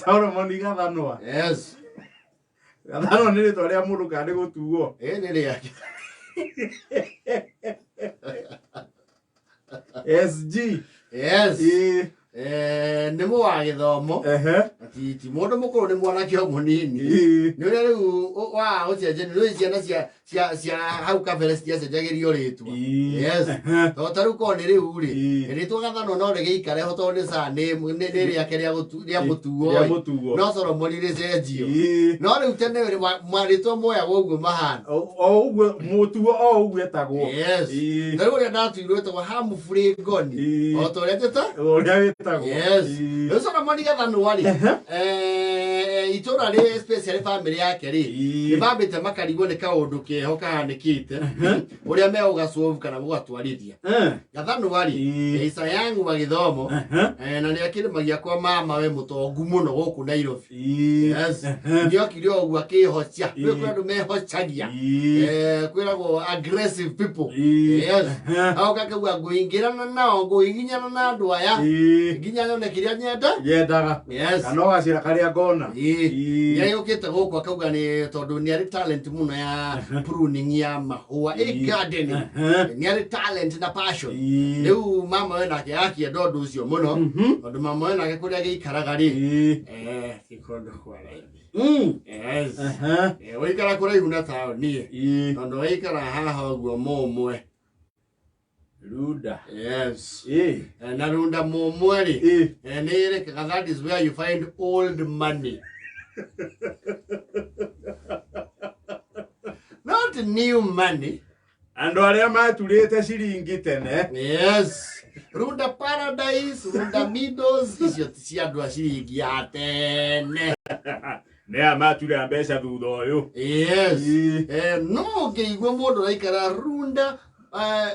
Solomon Gathanwa. Yes. Gathanwa nĩ rĩtwa rĩa mũndũ kana nĩ gũtuo? Ĩ nĩ rĩake. SG. Yes. Ĩĩ. Eh, nĩ mũ wa gĩthomo. Ti ti mũndũ mũkũrũ, nĩ mwanake o mũnini. Nĩ ũrĩa rĩu wa gũcenjania rĩu ciana cia hau kabere citiacenjagĩrio rĩtwa. Yes. Tondũ ta rĩu korwo nĩ rĩu rĩ, rĩtwa Gathanwa no rĩgĩikare ho tondũ nĩ saa nĩ rĩake rĩa mũtuo. Rĩa mũtuo. No Solomoni rĩcenjio. No rĩu tene rĩ, marĩtwa moyagwo ũguo mahana. O ũguo mũtuo, o ũguo etagwo. Yes. Ta rĩu ũrĩa ndatuirwo ĩtagwo Humphrey Ngoni. O ta ũrĩa njĩta ũrĩa wĩtagwo. Yes. Rĩu Solomoni Gathanwa rĩ, itũra rĩ, especially family yake rĩ, nĩ mambĩte makarigwo nĩ kaũndũ keho kahanĩkĩte ũrĩa megũgasolve kana gũgatwarithia. Gathanwa rĩ, isa yangu wa gĩthomo, na nĩ akĩrĩmagia kwa mama we mũtongu mũno gũkũ Nairobi. Yes. Nĩokire o ũguo akĩhocia. Kwĩ andũ mehocagia. Kwĩragwo aggressive people. Yes. Agoka akauga ngũingĩrana nao, ngũgiginyana na andũ aya nginya nyone kĩrĩa nyenda. Yendaga. Yes. Kana ũgacĩra karĩa ngona. Nĩagĩũkĩte gũkũ akauga nĩ tondũ nĩ arĩ talent mũno ya pruning ya mahũa, ĩ gardening. Nĩ arĩ talent na passion. Rĩu mama we nake akĩenda ũndũ ũcio mũno, tondũ mama we nake kũrĩa agĩikaraga rĩ, ti kũndũ kwa raithi. Yes. Ũikara kũraihu na taũni, tondũ waikara haha ũguo mũmwe. Runda. Yes. Na Runda mũmwe rĩ, nĩ ĩrĩkaga, that is where you find old money, not new money. Andũ arĩa maturĩte ciringi tene. Yes, Runda Paradise, Runda Meadows, icio ti cia andũ a ciringi ya tene. Nĩ aya matura mbeca thutha ũyũ. Yes. No ũngĩigua mũndũ araikara Runda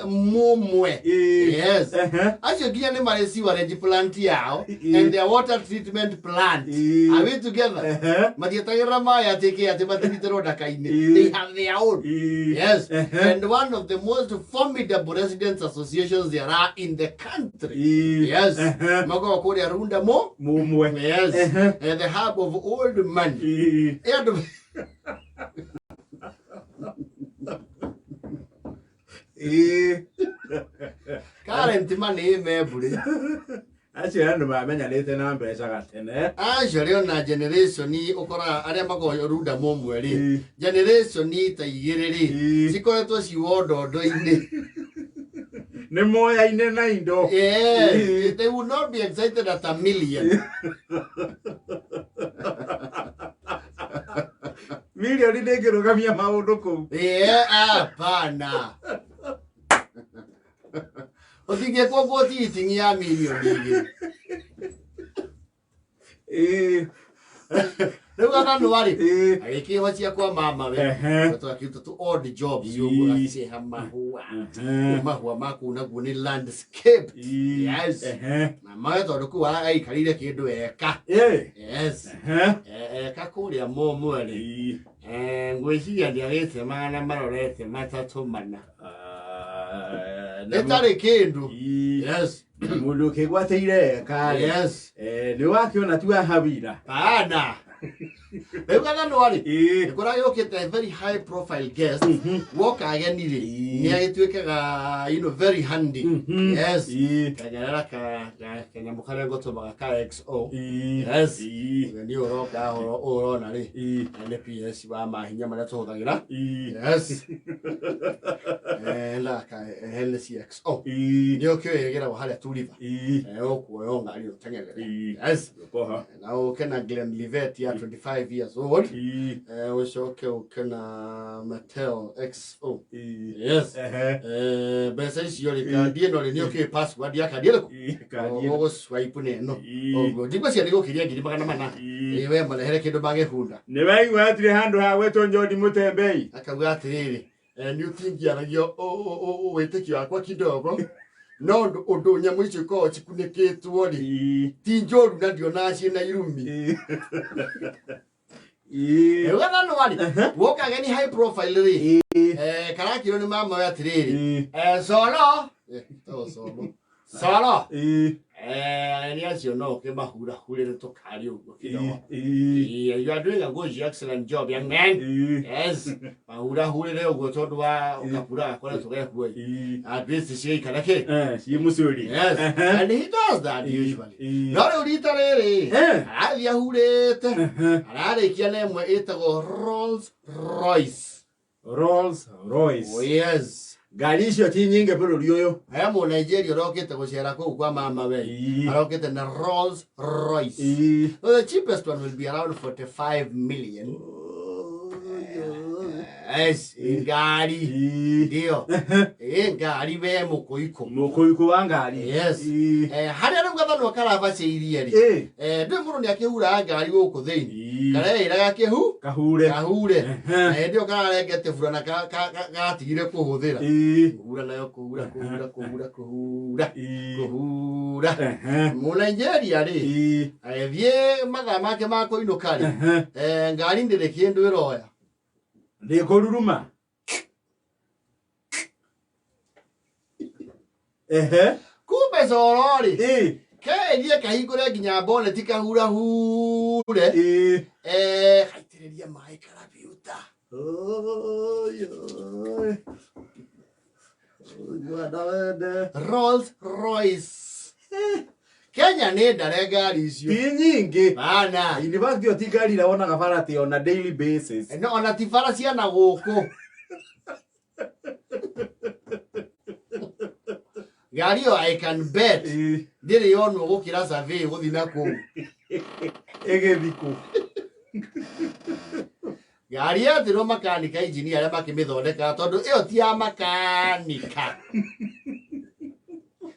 mũmwe, yes, acio nginya nĩ marĩ sewerage plant yao and their water treatment plant. Are we together? Matietagĩrĩra maĩ atĩ kĩ atĩ matirutĩrwo ndaka-inĩ. They have their own. Yes. And one of the most formidable residents associations there are in the country. Yes. Makoragwo kũrĩa Runda mo mũmwe. Yes. The hub of old money. Andũ current money ĩ membũrĩ. Acio andũ mamenyanĩte na mbeca gatene. Acio rĩ, ona generation ũkoraga arĩa makoragwo Runda mũmwe rĩ, generation ta igĩrĩ rĩ, cikoretwo ci wondondo-inĩ. Nĩ moyaine na indo. Yes, they would not be excited at a million. Milioni ndĩngĩrũgamia maũndũ kũu. Yeah, hapana. Ũtingĩkwo ngũti ya milioni 2. Rĩu Gathanwa rĩ, agĩkĩhocia kwa mama we, tondũ akĩruta tu odd jobs ũguo, agaceha mahũa. Rĩu mahũa maku naguo nĩ landscape. Yes. Mama we tondũ kũu aikarĩire kĩndũ eka. Yes. Eka kũrĩa mũmwe rĩ, ngwĩciria ndĩagĩte 340 ĩtarĩ kĩndũ. Yes. Mũndũ ũkĩgwatĩire eka rĩ, nĩ wakĩona tu ahawira. Pana. Rĩu Gathanwa rĩ, nĩ kũragĩũkĩte very high profile guest. Woka ageni rĩ, nĩ agĩtuĩkaga very handy. Yes. Kagerera kanyamũ karĩa ngũtũmaga ka XO. Yes. Ũgeni ũroka ũrona rĩ, nĩ PS wa mahinya marĩa tũhũthagĩra. Yes. Na ka Hennessy XO. Nĩ ũkĩũĩ ĩgĩragwo harĩa Tuliva. Ũkuoya ngari ũteng'erere. Yes. Na ũke na Glenlivet ya 25 years old. Ũcoke ũke na Mattel XO. Yes. Mbeca icio rĩ, kandi ĩno rĩ, nĩ ũkĩũĩ password ya kandi ĩrĩkũ? Ũgũ swipe nĩ ĩno. Ũguo. Ndigwĩciria nĩ gũkĩria 400,000. Ĩĩ we marehere kĩndũ mangĩbunda. Nĩ waigua hatirĩ handũ ha gwĩtwo Njodi Mũtembei. Akauga atĩrĩrĩ, nĩ ũtingĩaragia wĩtĩkio wakwa kidogo, no ũndũ nyamũ icio ikoragwo cikunĩkĩtwo rĩ, ti njũru na ndionaga ciĩna irumi. Rĩu Gathanwa rĩ, woka ageni high profile rĩ, karakirwo nĩ mama we atĩrĩrĩ, solo, to solo. Soro. Ĩĩ. Ageni acio no ũkĩmahurahurĩre tũkari ũguo kidogo. Ĩĩ. Yeah, you are doing a good, excellent job, young man. Ĩĩ. Yes. Mahurahurĩre ũguo tondũ wa ũkabura gakoretwo gekuo. Ĩĩ. At least cigaikara kĩ? Eh, ciĩ mũcũri. Yes. Ehe. And he does that usually. Ĩĩ. No rĩu rita rĩrĩ Eh. arathiĩ ahurĩte Ehe. ararĩkia na ĩmwe ĩtagwo Rolls Royce. Rolls Royce. Oh, yes. Ngari icio ti nyingĩ bũrũri ũyũ. He mũ Nigeria ũrokĩte gũcera kũu kwa mama we. Ĩĩ. Arokĩte na Rolls Royce. Ĩĩ. So the cheapest one will be around 45 million. Yes, ngari. Ĩĩ. Ndio. Ĩ ngari we mũkũikũ. Mũkũikũ wa ngari. Yes. Ĩĩ. Harĩa rĩu gathanwa karabacĩirie rĩ. Ĩĩ. Ndũĩ mũndũ nĩ akĩhuraga ngari gũkũ thĩinĩ. Ĩĩ. Kareĩra gakĩhu Kahure. kahure. Ehe. Na hĩndĩ ĩyo kararengete burana gatigire kũhũthĩra. Ĩĩ. Kũhura nayo kũhura kũhura kũhura kũhura Ĩĩ. kũhura. Ehe. Mũnaijeria rĩ Ĩĩ. agĩthiĩ mathaa make ma kũinũka rĩ Ehe. ngari ndĩrĩ kĩndũ ĩroya. Ndĩkũruruma. Ehe. Kumbe coro rĩ Ĩĩ. kerie kahingũre nginya boneti kahurahure Ĩĩ. Gaitĩrĩria maĩ karabiuta. Oi, oi. Oi, mwana wende. Rolls Royce. Kenya nĩ ndare ngari icio. Ti nyingĩ. Bana. In fact, ĩyo ti ngari ĩrĩa wonaga bara atĩ on a daily basis. No ona ti bara ciana gũkũ. Ngari ĩyo I can bet Ĩĩ. ndĩrĩ yonwo gũkĩra survey gũthiĩ na kũu. Ĩgĩthiĩ kũ? Ngari yatirwo makanika injinia arĩa makĩmĩthondekaga tondũ ĩyo ti ya makanika.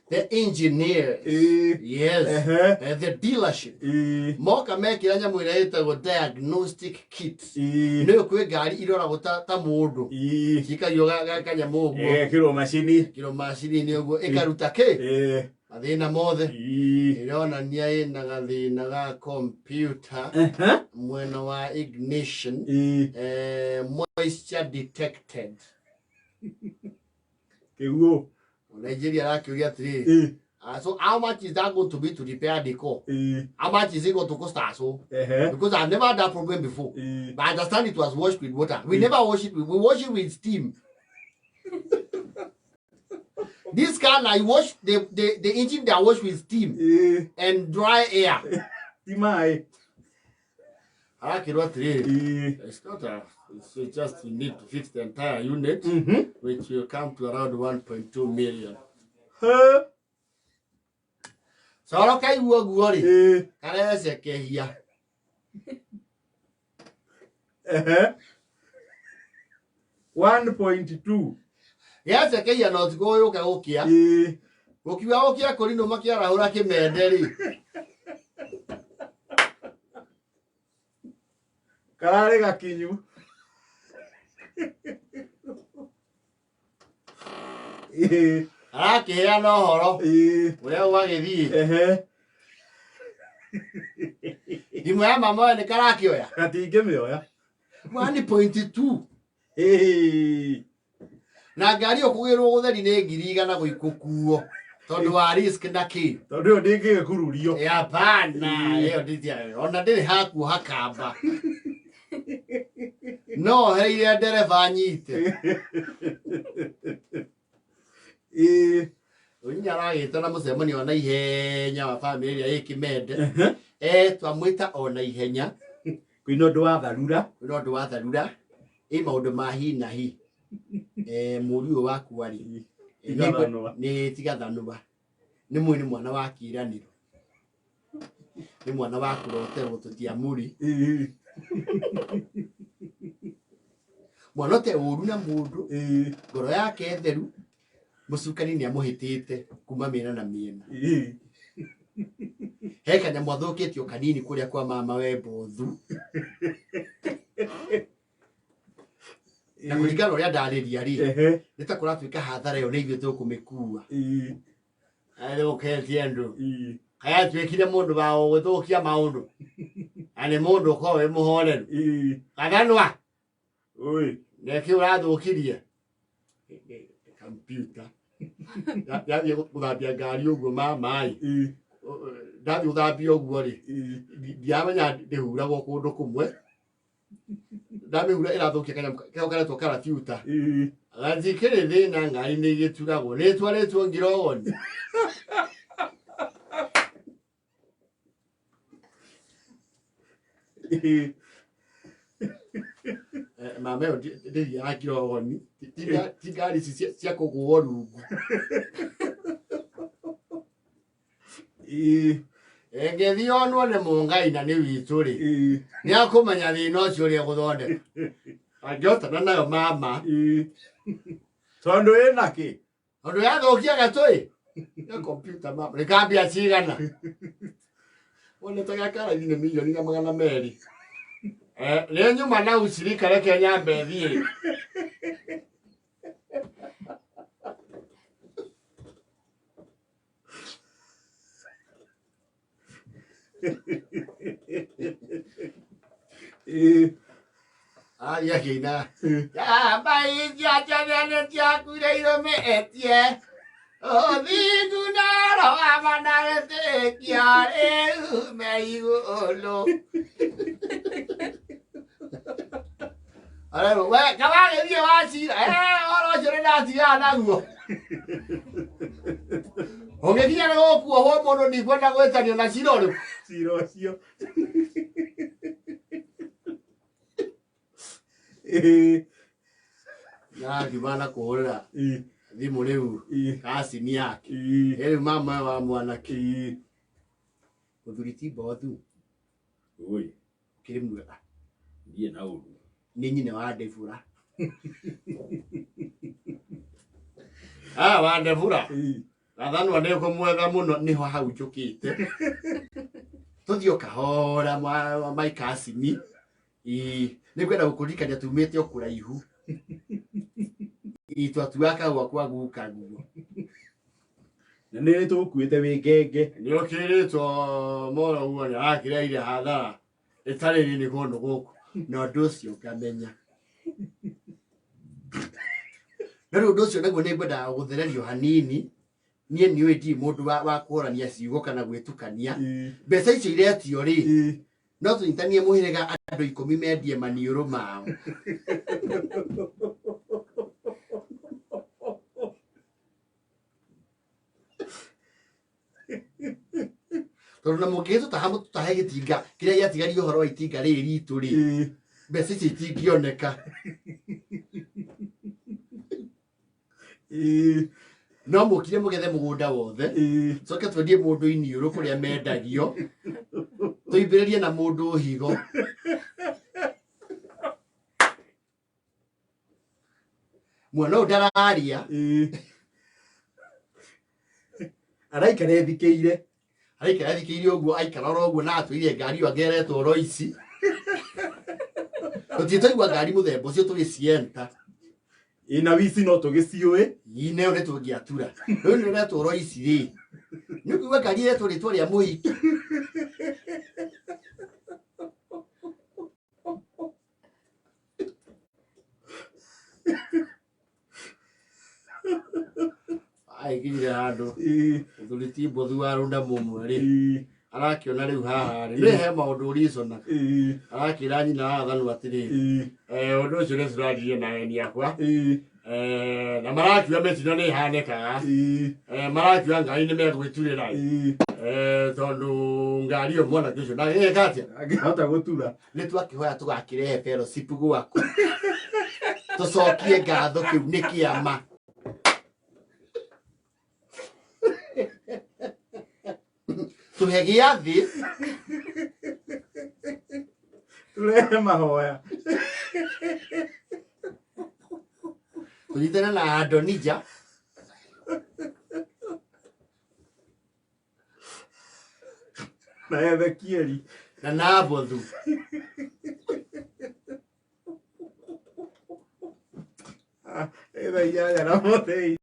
The engineers. Ĩĩ. Yes. Ehe. The dealership. Ĩĩ. Moka mekĩra nyamũ ĩrĩa ĩtagwo diagnostic kit. Ĩĩ. Nĩyo kwĩ ngari iroragwo ta mũndũ. Ĩĩ. Cikagio kanyamũ ũguo. Ĩgekĩrwo macini. Kĩro macini-inĩ ũguo ĩkaruta kĩ? Ĩĩ. Mathĩna mothe. Ĩĩ. Ĩronania ĩna gathĩna ga computer Ehe. mwena wa ignition. Ĩĩ. Moisture detected. Kĩguũ. Nigeria arakĩũria atĩrĩrĩ. Ĩĩ. So how much is that going to be to repair the car? Ĩĩ. How much is it going to cost us? So Ehe. because I've never had that problem before. Ĩĩ. But I understand it was washed with water. We never wash it with, we wash it with steam. This car I wash the engine they are washed with steam Ĩĩ. and dry air. Ti maĩ. Arakĩrwo atĩrĩrĩ. Ĩĩ. It's not a, it's just you need to fix the entire unit, which will come to around 1.2 million. Hĩ. Coro kaigua ũguo rĩ, Ĩĩ. karecekehia. Ehe. 1.2. Gecekehia na ũtukũ ũyũ ũke gũkĩa. Ĩĩ. Gũkiuga gũkĩa kũrinũ makĩarahũra kĩmende rĩ. Kararĩ gakinyu. Ĩĩ. Arakĩheana ũhoro Ĩĩ. ũrĩa gwagĩthiĩ. Ehe. Thimũ ya mama we nĩ karakĩoya. Gatingĩmĩoya. 1.2. Ĩĩ. Na ngari ĩyo kũgĩrwo gũtheri nĩ 100,000 gũikuo tondũ wa risk na kĩ. Tondũ ĩyo ndĩngĩgĩkururio. Hapana, ĩyo ndĩtia ona ndĩrĩ hakuoha kamba. No ohereire ndereba nyite. Ĩĩ. Ũnyinya aragĩta na mũcemanio wa naihenya wa bamĩrĩ ĩrĩa ĩ Kĩmende. Ehe. Twamwĩta o naihenya Kwĩna ũndũ wa tharura. kwĩna ũndũ wa tharura ĩ maũndũ ma hi na hi. Mũriũ ũyũ wakua rĩ Tiga thanũa. nĩ tiga thanũa. Nĩ mwĩ nĩ mwana wa kĩĩranĩro. Nĩ mwana wa kũroterwo tũtiamũri. Ĩĩ. Mwana ũte ũru na mũndũ Ĩĩ. ngoro yake theru mũcukani nĩ amũhĩtĩte kuma mĩena na mĩena. Ĩĩ. He kanyamũ athũkĩtio kanini kũrĩa kwa mama we mbothu. Na kũringana na ũrĩa ndarĩria rĩ Ehe. nĩ ta kũratuĩka hathara ĩyo nĩ ithuĩ tũkũmĩkua. Ĩĩ. Athũkĩtie andũ. Ĩĩ. Kayatuĩkire mũndũ wa gũthũkia maũndũ. Na nĩ mũndũ ũkoragwo wĩ mũhoreru. Ĩĩ. Gathanwa Oi. nĩkĩ ũrathũkirie? Computer. Ndathiĩ gũthambia ngari ũguo mamaĩ, ndathiĩ gũthambia ũguo rĩ, ndiramenya ndĩhuragwo kũndũ kũmwe. Ndamĩhura ĩrathũkia kanyamũ keo karetwo karabiuta. Gatikĩrĩ thĩna, ngari nĩ igĩturagwo rĩtwarĩtwo ngirogoni. Mama ĩyo ndĩthiaga ngirogoni, ti ngari ici cia kũgũo rungu. Ĩngĩthiĩ onwo nĩ mũngai na nĩ witũ rĩ, nĩ akũmenya thĩna ũcio ũrĩa gũthondeka angĩhotana nayo mama. Tondũ ĩna kĩ? Tondũ yathũkia gatũĩ ya kompiuta mama nĩ kambia cigana wonete ga karaithi nĩ 1,200,000. Nĩ nyuma na ucirika, reke nyambe thiĩ. Athiĩ akĩina njamba icio njothe nĩ ciakuire irũmĩtie ũthingu na roho na wĩtĩkio, rĩu me igũrũ. Arerwo we kawagĩthiĩ wacira ũhoro ũcio nĩ ndatigana naguo. Ũgĩkinya nĩ gũkuohwo mũndũ, ndikwenda gwĩtanio na cira ũrĩkũ. Cira ũcio. Narakiuma na kũhũrĩra thimũ rĩu kacini yake. Rĩu mama ũyũ wa mwanake, mũthuri ti mbothu. Oi. Ũkĩrĩ mwega? Ndiĩ na ũru. Nĩ nyina wa Ndebura. Ah, wa Ndebura. Gathanwa nĩ kũmwetha mũno, nĩho hau njũkĩte. Tũthiĩ o kahora maikacini. Nĩ ngwenda gũkũririkania tumĩte o kũraihu. Ĩ, twatuaga kahũa kwa guka guo. Na nĩ tũkuĩte wĩ ngenge. Nĩ ũkĩrĩtwo moro ũguo nĩ arakĩreire hathara ĩtarĩ nini kũndũ gũkũ, na ũndũ ũcio ngamenya. No rĩu ũndũ ũcio naguo nĩ ngwendaga gũthererio hanini. Niĩ nĩ ũĩ ndirĩ mũndũ wa kũrania ciugo kana gwĩtukania. Mbeca icio iretio rĩ, no tũnyitanie mũhĩrĩga andũ 10 mendie maniũrũ mao. Tondũ na mũngĩgĩtũtaha mũtũtahe gĩtinga kĩrĩa gĩatigaria ũhoro wa itinga rĩrĩ ritũ rĩ, mbeca icio itingĩoneka. No mũkire mũgethe mũgũnda wothe, coke twendie mũndũ iniũrũ kũrĩa mendagio, tũimbĩrĩrie na mũndũ higo. Mwana ũyũ ndararia. Araikara ethikĩire. Araikara athikĩire ũguo, aikara oro ũguo na atũire ngari ĩyo angeretwo oro ici. Tũtirĩ twaigua ngari mũthemba ũcio tũgĩcienta. Ĩ, na wici no tũgĩciũĩ. Ine ĩyo nĩ tũngĩatura. Rĩu nĩ ũretwo oro ici rĩ, nĩ ũkuigua ngari ĩretwo rĩtwa rĩa mũhiki. Aikinyire handũ mũthuri ti mbũthu wa rũnda mũmwe rĩ, arakĩona rĩu haha rĩ nĩ he maũndũ ũricona. Arakĩra nyina wa Athanu atĩrĩrĩ, ũndũ ũcio nĩ tũraririe na eni akwa, na marakiuga mĩtino nĩ ĩhanĩkaga. Marakiuga ngari nĩ megwĩturĩra, tondũ ngari ĩyo mwanake ũcio ndagĩka atĩa. Angĩhota gũtura. Nĩ twakĩhoya tũgakĩrehe fellowship gwaku tũcokie ngatho, kĩu nĩ kĩama. Tũhe gĩathĩ. Tũrehe mahoya. Tũnyitane na Adonija. Na Ezekieli. Na Nabothu. Thaa 8 na mũthĩ.